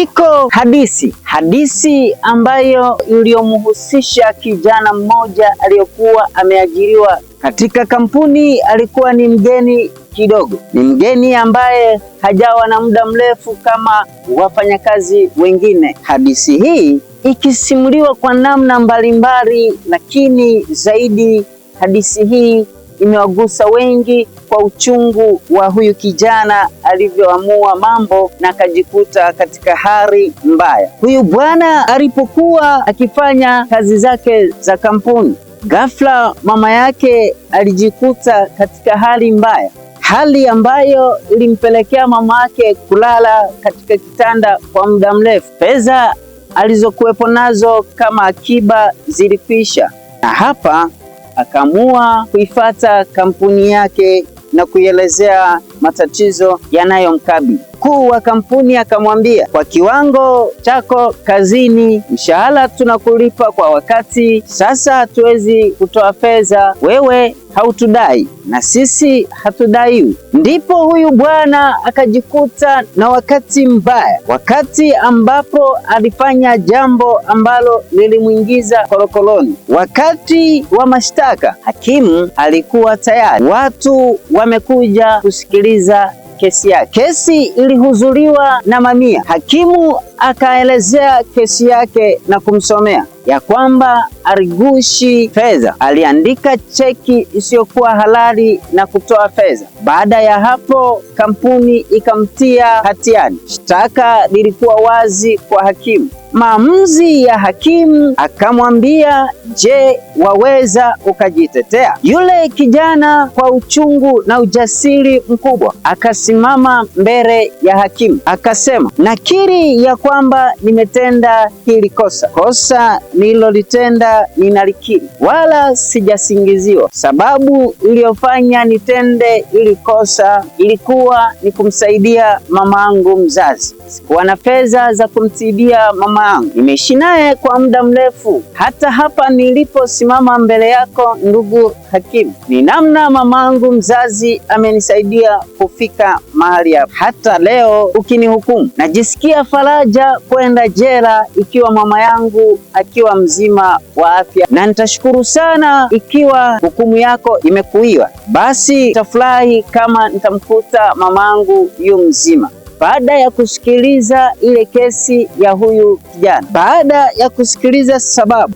Iko hadithi, hadithi ambayo iliyomhusisha kijana mmoja aliyokuwa ameajiriwa katika kampuni. Alikuwa ni mgeni kidogo, ni mgeni ambaye hajawa na muda mrefu kama wafanyakazi wengine. Hadithi hii ikisimuliwa kwa namna mbalimbali, lakini zaidi hadithi hii imewagusa wengi kwa uchungu wa huyu kijana alivyoamua mambo na akajikuta katika hali mbaya. Huyu bwana alipokuwa akifanya kazi zake za kampuni, ghafla mama yake alijikuta katika hali mbaya, hali ambayo ilimpelekea mama yake kulala katika kitanda kwa muda mrefu. Fedha alizokuwepo nazo kama akiba zilikwisha, na hapa akaamua kuifata kampuni yake na kuielezea matatizo yanayomkabili. Mkuu wa kampuni akamwambia, kwa kiwango chako kazini, mshahara tunakulipa kwa wakati, sasa hatuwezi kutoa fedha, wewe hautudai na sisi hatudaiwi. Ndipo huyu bwana akajikuta na wakati mbaya, wakati ambapo alifanya jambo ambalo lilimwingiza korokoroni. Wakati wa mashtaka, hakimu alikuwa tayari, watu wamekuja kusikiliza kesi yake. Kesi ilihudhuriwa na mamia. Hakimu akaelezea kesi yake na kumsomea ya kwamba aligushi fedha, aliandika cheki isiyokuwa halali na kutoa fedha. Baada ya hapo, kampuni ikamtia hatiani. Shtaka lilikuwa wazi kwa hakimu. Maamuzi ya hakimu akamwambia, je, waweza ukajitetea? Yule kijana kwa uchungu na ujasiri mkubwa akasimama mbele ya hakimu akasema, nakiri ya kwamba nimetenda hili kosa, kosa nililolitenda ninalikiri, wala sijasingiziwa. Sababu iliyofanya nitende hili kosa ilikuwa ni kumsaidia mamangu mzazi. Sikuwa na fedha za kumtibia mama yangu, nimeishi naye kwa muda mrefu. Hata hapa niliposimama mbele yako, ndugu hakimu, ni namna mamangu mzazi amenisaidia kufika mahali hapa. Hata leo ukinihukumu, najisikia faraja kwenda jela ikiwa mama yangu akiwa mzima wa afya, na nitashukuru sana ikiwa hukumu yako imekuiwa. Basi nitafurahi kama nitamkuta mamangu yu mzima. Baada ya kusikiliza ile kesi ya huyu kijana, baada ya kusikiliza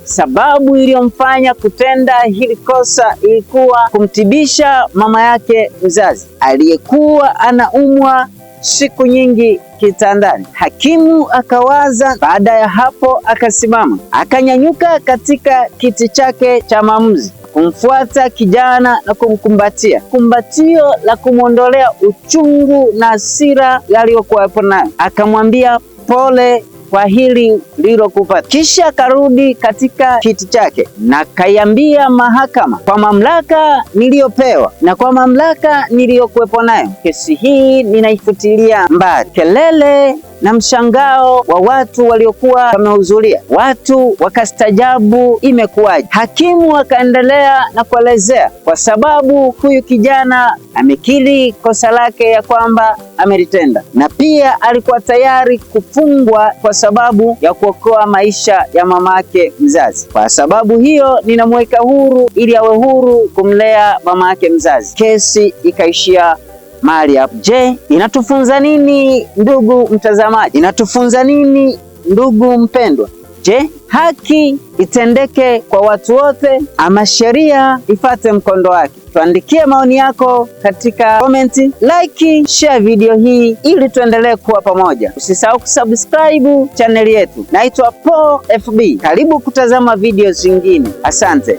sababu iliyomfanya kutenda hili kosa ilikuwa kumtibisha mama yake mzazi aliyekuwa anaumwa siku nyingi kitandani. Hakimu akawaza. Baada ya hapo, akasimama akanyanyuka katika kiti chake cha maamuzi kumfuata kijana na kumkumbatia, kumbatio la kumwondolea uchungu na hasira yaliyokuwepo nayo. Akamwambia pole kwa hili lilokupata. Kisha akarudi katika kiti chake na kaiambia mahakama, kwa mamlaka niliyopewa na kwa mamlaka niliyokuwepo nayo, kesi hii ninaifutilia mbali. Kelele na mshangao wa watu waliokuwa wamehudhuria, watu wakastajabu, imekuwaje? Hakimu akaendelea na kuelezea, kwa sababu huyu kijana amekiri kosa lake ya kwamba amelitenda, na pia alikuwa tayari kufungwa kwa sababu ya kuokoa maisha ya mamake mzazi. Kwa sababu hiyo ninamweka huru ili awe huru kumlea mamake mzazi. Kesi ikaishia mahali hapo. Je, inatufunza nini ndugu mtazamaji? Inatufunza nini ndugu mpendwa? Je, haki itendeke kwa watu wote ama sheria ifate mkondo wake? Tuandikie maoni yako katika comment, like, share video hii ili tuendelee kuwa pamoja. Usisahau kusubscribe chaneli yetu. Naitwa Paul FB. Karibu kutazama video zingine. Asante.